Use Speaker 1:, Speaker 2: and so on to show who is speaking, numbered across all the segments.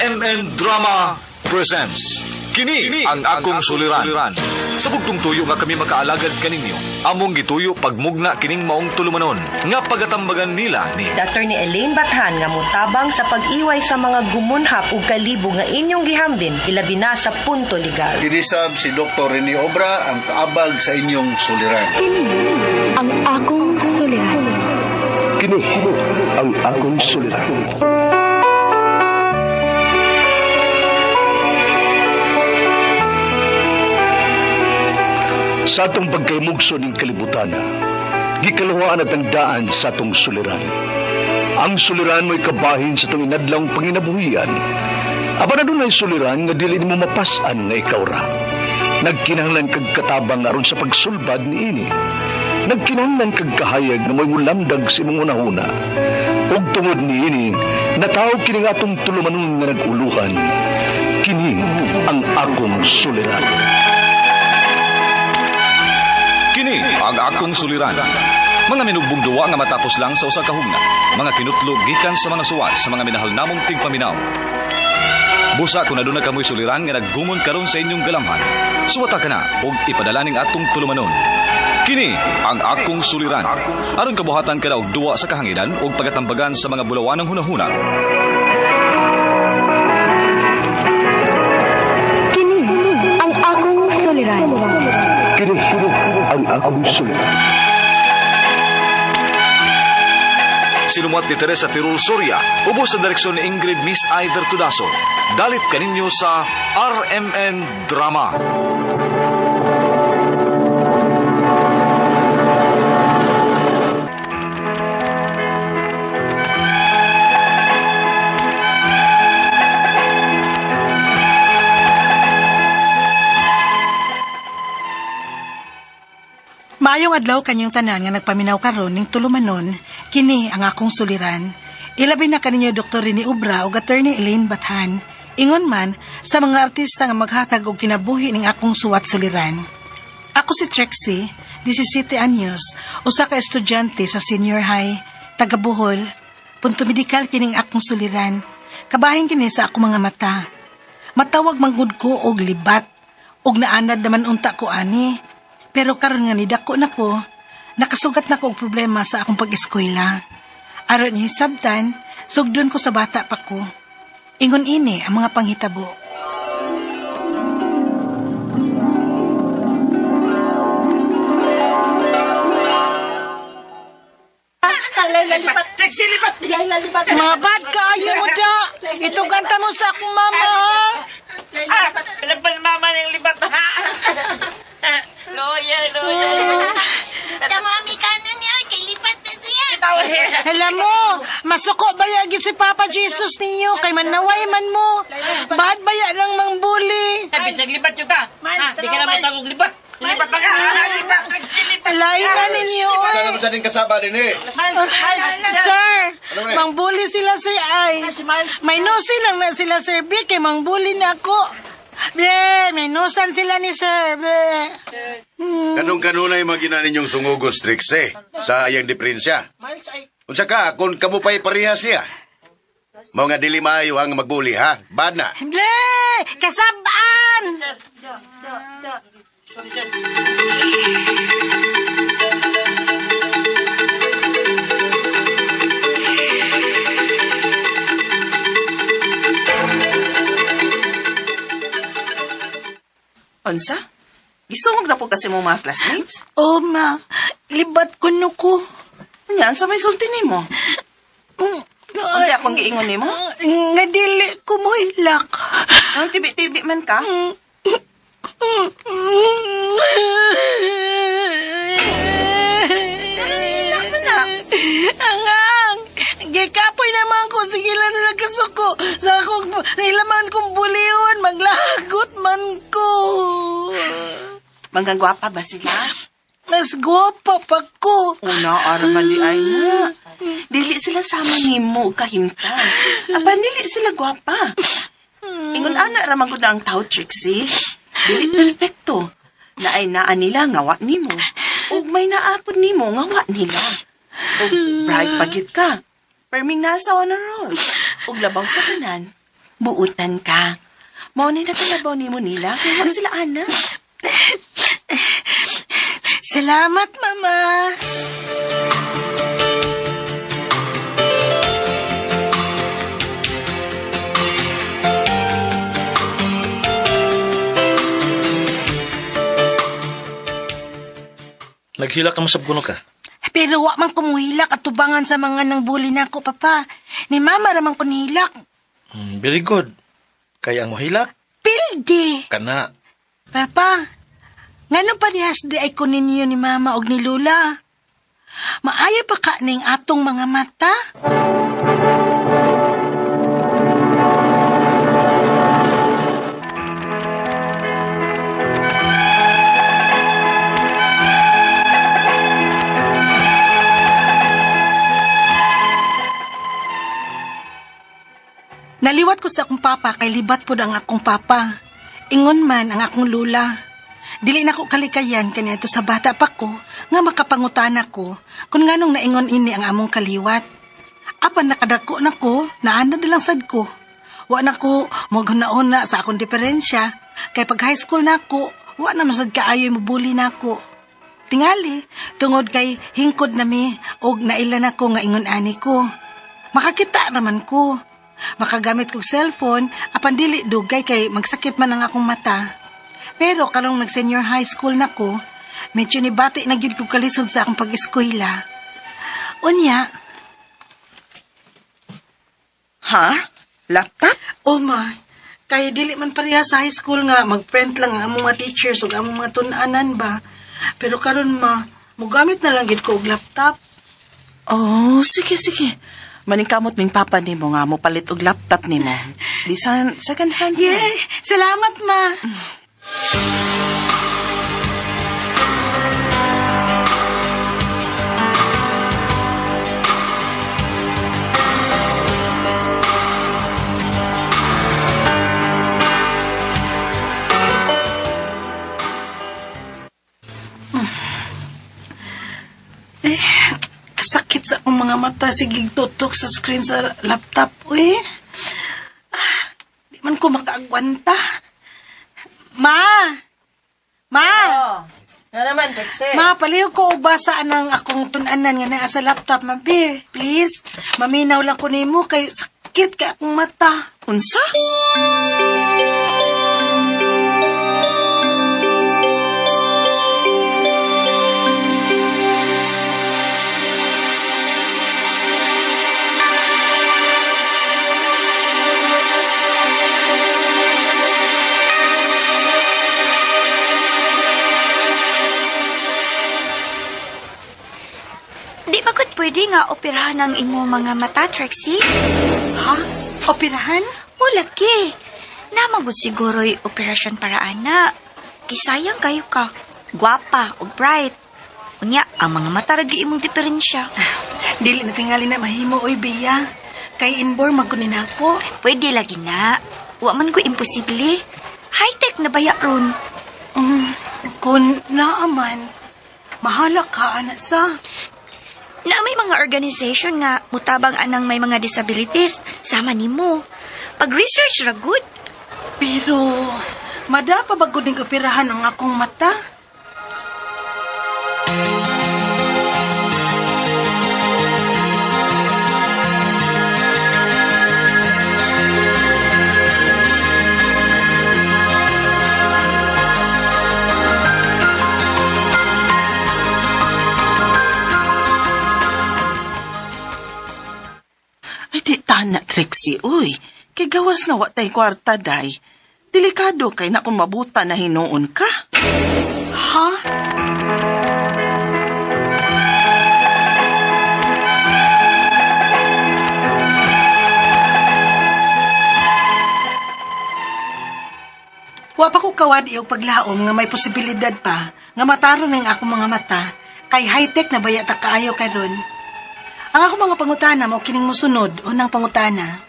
Speaker 1: RMN Drama presents Kini ang akong suliran. Sa bugtong tuyo nga kami makaalagad kaninyo. Among gituyo pagmugna kining maong tulumanon nga pagatambagan nila ni
Speaker 2: Attorney Elaine Bathan nga mutabang sa pag-iway sa mga gumunhap ug kalibo nga inyong gihambin ilabi na sa punto legal.
Speaker 3: Kinisab si Dr. Rene Obra ang kaabag sa inyong suliran.
Speaker 4: Kini ang akong suliran.
Speaker 5: Kini ang akong suliran. Sa atong pagkaymugso ning kalibutan, gikaluhaan at ang daan sa atong suliran. Ang suliran mo'y kabahin sa atong inadlawng panginabuhian. Apan adunay suliran nga dili nimo mapas-an nga ikaw ra. Nagkinahanglan kag katabang aron sa pagsulbad niini. Nagkinahanglan kag kahayag nga mo'y mulamdag sa imong hunahuna. Ug tungod niini, nataw kini nga atong tulumanon nga nag-uluhan. Kini ang akong suliran.
Speaker 1: Kini ang akong suliran. Mga minugbong duwa nga matapos lang sa usa ka hugna. Mga kinutlog gikan sa mga suwat sa mga minahal namong tigpaminaw. Busa kung aduna kamoy suliran nga naggumon karon sa inyong galamhan. Suwata ka na ug ipadala ning atong tulumanon. Kini ang akong suliran. Aron kabuhatan ka na og duwa sa kahanginan ug pagatambagan sa mga bulawanang hunahuna.
Speaker 4: Kini ang akong suliran.
Speaker 5: Kini ang akong suliran.
Speaker 1: Sinumuat ni Teresa Tirul Soria, ubos sa direksyon ni Ingrid Miss Iver Tudaso. Dalit kaninyo sa RMN Drama.
Speaker 6: Maayong adlaw kanyong tanan nga nagpaminaw karon ning tulumanon, kini ang akong suliran. Ilabi na kaninyo Dr. Rene Obra ug Attorney Elaine Bathan. Ingon man sa mga artista nga maghatag og kinabuhi ning akong suwat suliran. Ako si Trixie, 17 anyos, usa ka estudyante sa senior high, taga Bohol. Punto medikal kining akong suliran. Kabahin kini sa akong mga mata. Matawag manggod ko og libat. Og naanad naman unta ko ani. Pero karon nga nidako na ko, nakasugat na ko og problema sa akong pag-eskwela. Aron ni hisabtan, sugdon ko sa bata pa ko. Ingon ini ang mga panghitabo. Mabad kaayo mo da. Ito kanta mo sa akong mama. Ha?
Speaker 7: Ah, laban mama ng libat. Loya, loya.
Speaker 8: Tamami ka na niya, kay lipat na siya.
Speaker 6: Alam mo, masuko ba gyud si Papa Jesus ninyo kay manaway man mo. Bahad baya lang mangbuli.
Speaker 7: Sabi, naglibat yun ta. Ha, di ka na matawag libat. Libat pa ka. Libat, libat.
Speaker 6: Lain na ninyo.
Speaker 3: Sana
Speaker 6: Oy.
Speaker 3: mo sa din kasaba din eh.
Speaker 6: Sir,
Speaker 3: Ano man eh?
Speaker 6: mangbuli sila sir ay. May nusi lang na sila sir B kay mangbuli na ako. Ble, may nusan sila ni sir. Ble.
Speaker 3: Kanong kanunay magina ninyong sungugos, Trixie, sa iyang diferensya. Unsa ka, kung kamo pa'y parehas niya. Mao nga dili maayo ang magbuli, ha? Bad na.
Speaker 6: Ble, kasabaan.
Speaker 7: Unsa? Gisungog na po kasi mo mga classmates.
Speaker 6: Oh ma, libat ko no ko.
Speaker 7: Nya, unsa may sulti nimo? Unsa akong giingon nimo?
Speaker 6: Nga dili ko mo hilak.
Speaker 7: Ang tibi-tibi man ka?
Speaker 6: Angang! Gikapoy naman ko, sige lang na nagkasuko. Sa akong, sa ilaman kong bulion, maglagot man ko.
Speaker 7: Manggagwapa ba sila?
Speaker 6: Mas guwapa pa ko.
Speaker 7: Una, araman di ay na. Dili sila sama nimo kahimtang. Apan dili sila gwapa. Ingon ana ra man gud na ang tao, Trixie. Dili perpekto. Naay naa nila nga wa nimo. Ug may naapod nimo nga wa nila. Ug bright pa gyud ka. Perming nasa honor roll. Ug labaw sa kanan. Buutan ka. Mao na nakalabaw nimo nila kay wa sila ana.
Speaker 6: Salamat, Mama.
Speaker 9: Naghilak ka mo sa kuno ka.
Speaker 6: Pero wa man kumuhilak at tubangan sa mga nang buli nako, Papa. Ni Mama raman ko nihilak.
Speaker 9: Very good. Kaya ang mohilak,
Speaker 6: Pildi!
Speaker 9: kana.
Speaker 6: Papa, ngano parehas di ay ko ninyo ni Mama og ni Lula? Maayo pa ka ning atong mga mata? Naliwat ko sa akong papa kay libat pod ang akong papa. Ingon man ang akong lula. Dili na ko kalikayan kaniadto sa bata pa ko nga makapangutana ko kung nganong naingon ini ang among kaliwat. Apan nakadako na ko, naana lang sad ko. Wa na ko maghuna-una sa akong diferensya kay pag high school na ako, wa na masad kaayo mobuli na ako. Tingali, tungod kay hingkod nami og naila na ko nga ingon ani ko. Makakita naman ko. Makagamit kog cellphone apan dili dugay kay magsakit man ang akong mata. Pero karong nag senior high school na ko, medyo nibati na gyud ko kalisod sa akong pag-eskwela. Unya,
Speaker 7: Ha? Laptop?
Speaker 6: Oma, kay dili man pareha sa high school nga magprint lang ang among mga teachers ug among mga tun-anan ba. Pero karon ma, mogamit na lang gid ko og laptop.
Speaker 7: Oh, sige, sige. Maningkamot ming papa nimo nga mo palit og laptop nimo. Bisan second hand. man.
Speaker 6: Yay! Salamat, ma! Eh, kasakit sa akong mga mata. Sige, tutok sa screen sa laptop. Uy, ah, di man ko makaagwanta. Ma! Ma!
Speaker 7: Nga naman, Trixie.
Speaker 6: Ma, paliw ko og basa ang akong tun-anan nga naa sa laptop, ma. Be, please. Maminaw lang ko nimo kay sakit kay akong mata.
Speaker 7: Unsa?
Speaker 10: Di ba gud pwede nga operahan ang imo mga mata, Trixie?
Speaker 6: Ha? Operahan?
Speaker 10: O laki. Namagod siguro'y operasyon para ana. Kisayang kayo ka. Gwapa o bright. Unya, ang mga mata ragi imong diferensya.
Speaker 6: Dili na tingali na mahimo oy Bea. Kay inborn man ko ni nako.
Speaker 10: Pwede lagi na. Wa man ko imposible. High-tech na baya ron.
Speaker 6: Kun naaman, mahala ka ana sa.
Speaker 10: Na may mga organization nga mutabang anang may mga disabilities sama nimo. Pag-research ra good.
Speaker 6: Pero madapa ba gud ning operahan ang akong mata?
Speaker 7: Ay, di tana, Trixie, uy. Kay gawas na wa tay kwarta, day. Delikado kay na kung mabuta na hinuon ka.
Speaker 6: Ha? Wa pa ko kawad iyong paglaom nga may posibilidad pa nga mataron ng akong mga mata kay high-tech na baya ta kaayo karon. Ang akong mga pangutana mao kining mosunod unang pangutana.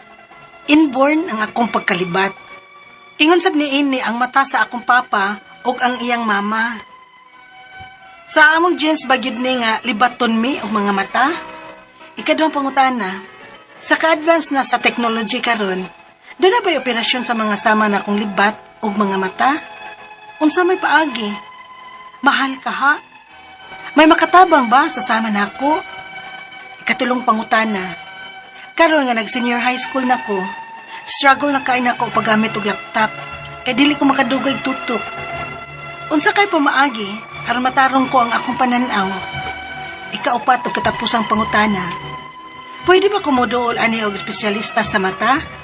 Speaker 6: Inborn ang akong pagkalibat. Ingon sab niini ang mata sa akong papa ug ang iyang mama. Sa among genes ba gyud ni nga libaton mi og mga mata? Ikaduhang pangutana, sa ka-advance na sa technology karon, Duna ba'y operasyon sa mga sama na akong libat ug mga mata? Unsa may paagi? Mahal kaha? May makatabang ba sa sama nako? Ikatulong pangutana. Karon nga nag-senior high school na ko, struggle na kaayo nako paggamit og laptop. Kay dili ko makadugay tutok. Unsa kay pamaagi aron matarong ko ang akong pananaw? Ikaupat ug katapusang pangutana. Pwede ba ko moduol ani og espesyalista sa mata?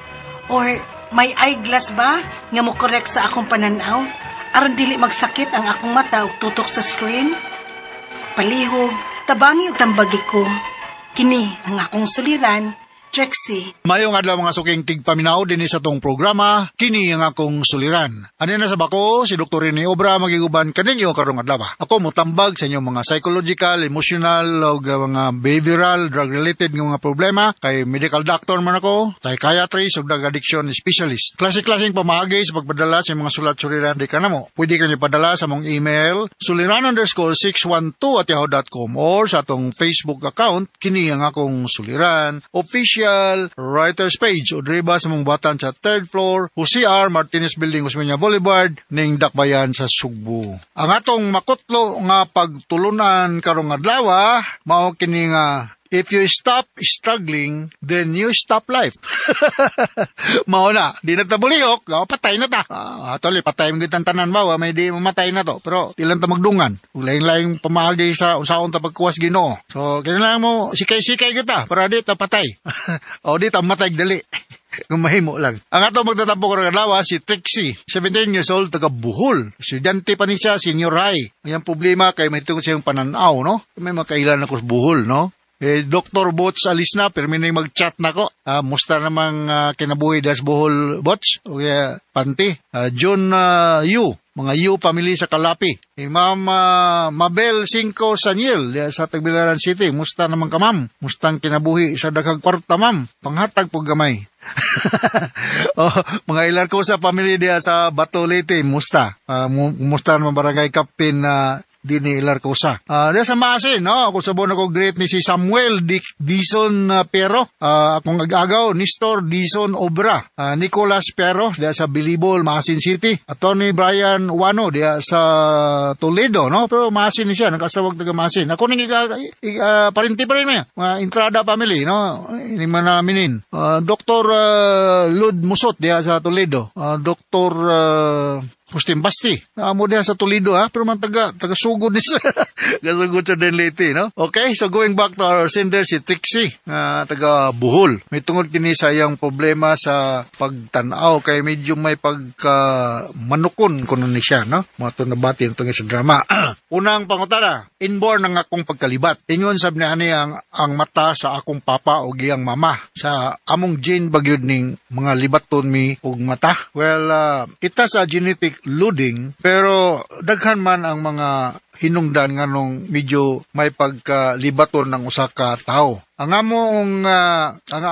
Speaker 6: Or may eyeglass ba nga mo correct sa akong pananaw aron dili magsakit ang akong mata og tutok sa screen? Palihog, tabangi og tambagi ko. Kini ang akong suliran, Trixie.
Speaker 11: Mayong adlaw, mga suking tigpaminaw, dinhi sa atong programa, kini ang akong suliran. Ani na sa bako, si Dr. Rene Obra magiguban kaninyo karong adlaw. Ako motambag sa inyong mga psychological, emotional, ug mga behavioral, drug-related nga mga problema. Kay medical doctor man ako, psychiatrist, ug drug addiction specialist. Klase-klaseng pamaagi sa pagpadala sa mga sulat suliran di kanamo. Pwede kanyo padala sa among email, suliran_612@yahoo.com or sa atong Facebook account, kini ang akong suliran, official writers page, o diri ba sa among batan sa third floor, Jose R. Martinez Building, Osmeña Boulevard, ning Dakbayan sa Sugbo. Ang atong makutlo nga pagtulunan karong adlaw mao kini nga "If you stop struggling, then you stop life." Mao na, di na ta bulihok, oh, patay na ta. Ah, actually, patay mo kitang tanan ba, may di mamatay na to. Pero, di lang ta magdungan. Ug laing-laing pamaagi sa unsaon ta pagkuwas Ginoo. So, kailangan mo, sikay-sikay kita para di ta patay o di ta matay dali. Kung mahimo lang. Ang ato magtatampo karong adlaw si Trixie, 17 years old, taga Bohol. Estudyante pa ni siya, senior high. Ang problema kay may tungod sa iyang pananaw, no? May makailan ako sa Bohol, no? Eh, Dr. Bots alis na, pero may mag-chat na ko. Ah, musta namang kinabuhi das Bohol, Bots? O kaya, Panti. Ah, John Yu, mga Yu family sa Kalapi. Eh, Ma'am Mabel Cinco Saniel diya sa Tagbilaran City. Musta naman ka, ma'am? Mustang kinabuhi sa daghang kwarta, ma'am? Panghatag po gamay. Oh, mga ilan ko sa family diya sa Bato Leyte, musta? Musta naman barangay captain na dini Ilarcosa? Diya sa Maasin, no? Ako sa ako great ni si Samuel Dison Pero, akong ag-agaw, Nestor Dison Obra, Nicolas Pero, diya sa Bilibol, Maasin City, Attorney Brian Wano, diya sa Toledo, no? Pero Maasin ni siya, nakasawag taga Maasin. Ako ning parinti pa rin niya, mga Entrada family, no? Ini man naminin. Dr. Lud Musot, diya sa Toledo. Dr. Justin Basti. Amo diha sa Toledo ha, pero man taga sugod ni siya. Taga sugod sa Den Leyte, no? Okay, so going back to our sender si Trixie, taga Bohol. May tungod kini sa iyang problema sa pagtanaw kay medyo may pagka manukon kuno ni siya, no? Mga to nabati itong sa drama. Unang pangutana, inborn ang akong pagkalibat. Ingon sab ni ani ang mata sa akong papa o iyang mama. Sa among gene ba gyud ning mga libaton mi og mata? Well, kita sa genetic loading, pero daghan man ang mga hinungdan nganong medyo may pagkalibaton ng usa ka tawo. Ang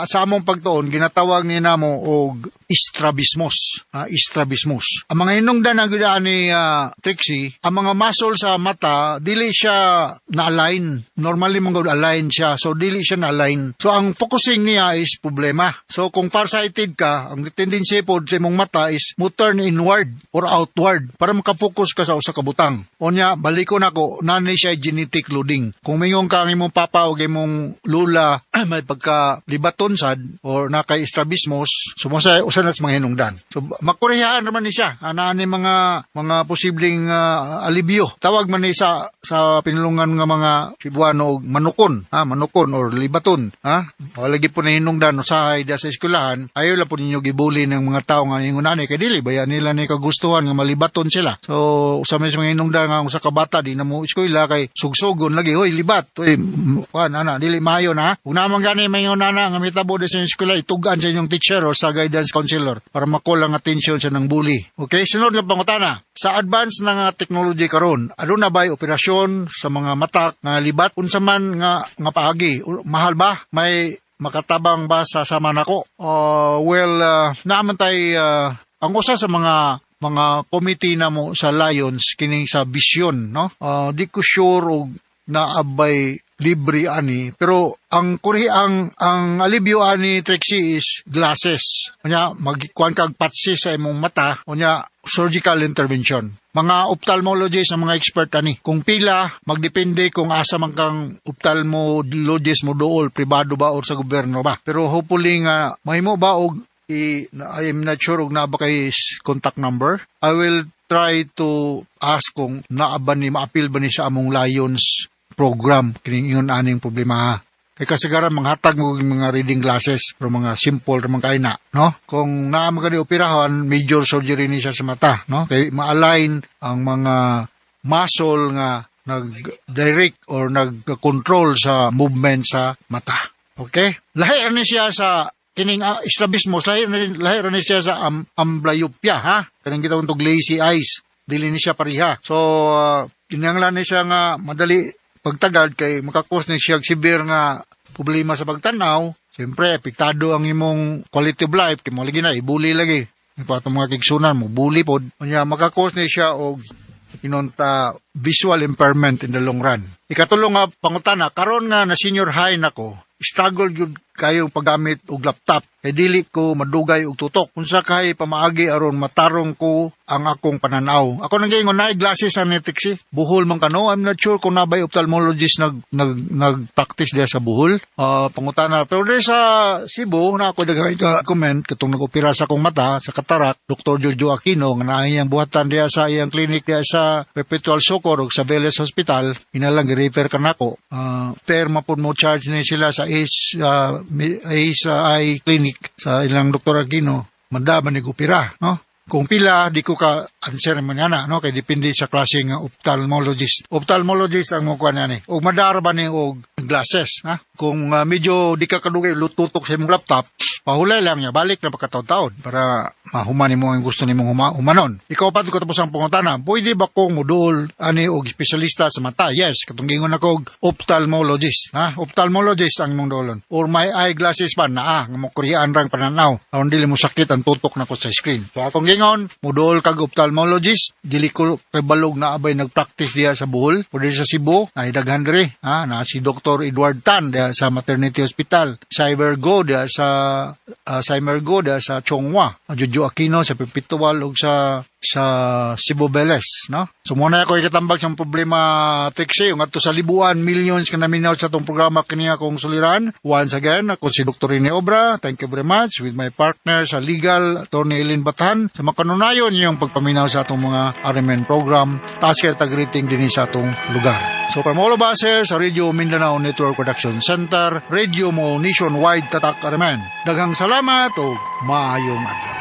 Speaker 11: sa among pagtuon ginatawag ni namo og strabismus. Ah, strabismus. Ang mga hinungdan ang gyud ni Trixie, ang mga muscle sa mata dili siya na-align. Normally man gud align siya. So dili siya na-align. So ang focusing niya is problema. So kung farsighted ka, ang tendency pod sa imong mata is mo turn inward or outward para maka-focus ka sa usa ka butang. Unya, balikon ako, nani siya genetic loading. Kung mingon ka ang imong papa o imong lula may pagka libaton sad or nakay strabismus, sumusa usa na sa mga hinungdan. So makorehihan naman ni siya. Ana ni mga posibleng alibyo. Tawag man ni sa pinulungan nga mga Cebuano og manukon, ha, manukon or libaton, ha. Wala gyud po na hinungdan usahay diya sa eskwelahan. Ayaw lang po ninyo gibuli ng mga tao nga ingon ani kay dili baya nila ni kagustuhan nga malibaton sila. So usa man sa mga hinungdan nga ang usa ka bata di na mo eskwela kay sugsugon lagi, "Hoy, libat, hoy, kuan ana, dili maayo na." Kung naman gani may ana nga mitabo sa inyong eskwela, itugan sa inyong teacher or sa guidance counselor para makul ang atensyon sa ng bully. Okay, sunod nga pangutana. Sa advance na nga technology karon, aduna ba'y operasyon sa mga mata nga libat? Unsa man nga paagi? Mahal ba? May makatabang ba sa sama nako? Well, naaman tay ang usa sa mga committee na mo sa Lions kining sa vision, no? Di ko sure og naabay Libre ani, pero ang kuri ang alibyo ani, Trixie, is glasses. Unya magkuan kag patsi sa imong mata, unya surgical intervention. Mga ophthalmologist ang mga expert ani. Kung pila, magdepende kung asa man kang ophthalmologist mo dool, pribado ba or sa gobyerno ba. Pero hopefully nga mahimo ba og I am not sure og naa ba kay contact number. I will try to ask kung naa ba ni, maapil ba ni sa among Lions program kining ingon aning problema ha. Kay kasagaran manghatag mo og mga reading glasses pero mga simple ra man kay na, no? Kung naa man kani operahan, major surgery ni siya sa mata, no? Kay ma-align ang mga muscle nga nag-direct or nag-control sa movement sa mata. Okay? Lahi ra ni siya sa kining strabismus, lahi ra ni siya sa amblyopia ha. Kaning kita tug lazy eyes, dili ni siya pareha. So kinahanglan ni siya nga madali pagtagad kay maka-cause ni siya og severe nga problema sa pagtanaw. Siyempre, apektado ang imong quality of life kay mo lagi na ibuli lagi. Pa atong mga kigsunan mo bully pod. Unya maka-cause ni siya og inonta visual impairment in the long run. Ikatulo nga pangutana, karon nga na senior high nako, struggle gyud kayo paggamit og laptop. Kay dili ko madugay og tutok. Unsa kay pamaagi aron matarong ko ang akong pananaw? Ako nang giingon na glasses sa Trixie. Buhol man kano. I'm not sure kung nabay ophthalmologist nag nag nag-practice diya sa Bohol. Pangutana. Pero diri sa Cebu na ako daghay ka comment katong nag-opera sa akong mata sa cataract, Dr. Jojo Aquino nga naa iyang buhatan diya sa iyang clinic diya sa Perpetual Succour ug sa Velez Hospital, inalang gi-refer ka nako. Fair mapud mo charge ni sila sa Ace Eye Clinic sa ilang Dr. Aquino, manda man ni opera, no? Kung pila, di ko ka answer mo niya na, no? Kay depende sa klase nga ophthalmologist. Ophthalmologist ang mukuha niya ni. Og madara ba ni og glasses, ha? Kung medyo di ka kadugay lututok sa imong laptop, pahulay lang niya, balik na pagkataon-taon para mahuman nimo ang gusto nimong humanon. Ikaw pa katapos ang pangutana, pwede ba kong muduol ani og espesyalista sa mata? Yes, katong giingon ako og ophthalmologist, ha? Ophthalmologist ang imong duolon. Or may eyeglasses pa naa nga mo kuriyaan rang pananaw. Aron dili mo sakit ang tutok nako sa screen. So akong gingon, muduol kag ophthalmologist, dili ko kabalog na abay nagpractice diha sa Bohol o diri sa Cebu, ay daghan diri, ha? Na si Dr. Edward Tan diha sa Maternity Hospital, Cyber Go diha sa Cyber Go diha sa Chonghua, Jojo Aquino sa Perpetual ug sa Cebu Velez, no? So muna ako ikatambag sa problema, Trixie, yung adto sa Libuan, millions ka naminaw sa atong programa kini akong suliran. Once again, ako si Dr. Rene Obra. Thank you very much with my partner sa legal, Attorney Eileen Bathan, sa makanunayon yung pagpaminaw sa atong mga RMN program. Taas kay tag-rating din sa atong lugar. So from all of us here sa Radio Mindanao Network Production Center, Radio Mo Nationwide Tatak RMN. Daghang salamat o maayong adlaw.